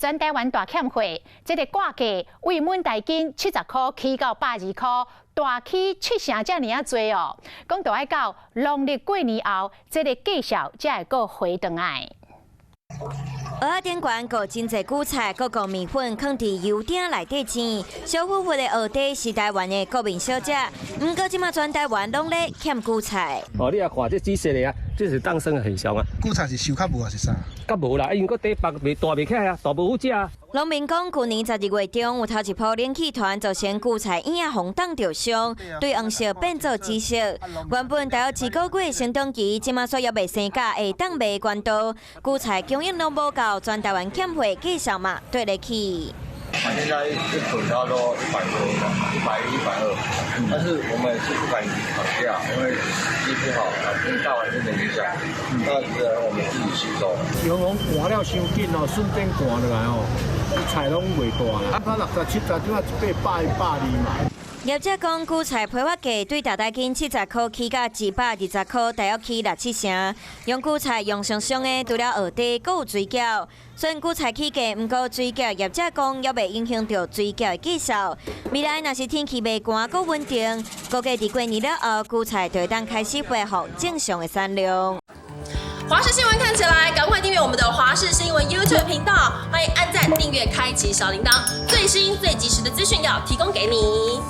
全台灣大欠貨，這个掛價對每大斤70箍起到120箍，大起七成遮爾仔濟哦。講著愛到農曆過年後，這个價數才會閣回轉來。蚵仔頂懸閣真濟韭菜，閣講麵粉囥佇油鼎內底煎，燒乎乎的蚵嗲是台灣的國民小食。毋過這馬全台灣攏咧欠韭菜。哦，你也看這紫色的啊，這是凍霜的現象啊。韭菜是收較無還是啥？較無啦，因為閣底腹袂大袂起來啊，大無好食啊。農民講，舊年12月中有頭一波冷氣團造成韭菜葉仔予凍著傷，對黃色變做紫色。原本大約一個月生長期，這馬煞猶未生甲會當賣管道，韭菜供應攏無夠，全台灣欠貨，價數嘛綴咧起。現在一捆差不多100多，110、120，但是我們也是不敢漲價，因為經濟不好，因為大環境的影響，那只能我們自己吸收。因為寒了傷緊哦，瞬間寒落來哦，菜攏袂大啦。啊，60、70，這馬一百120嘛。業者講，韭菜批發價對大斤70箍起到120箍，大約起六七成。用韭菜用上傷的，除了蚵嗲，閣有水餃。雖然韭菜起價，毋過水餃業者講，猶未影響著水餃的價數。未來若是天氣袂寒，閣穩定，估計佇過年了後，韭菜就會當開始恢復正常的產量。華視新聞看起來，趕快訂閱我們的華視新聞 YouTube 頻道，歡迎按讚、訂閱、開啟小鈴鐺，最新最及時的資訊要提供給你。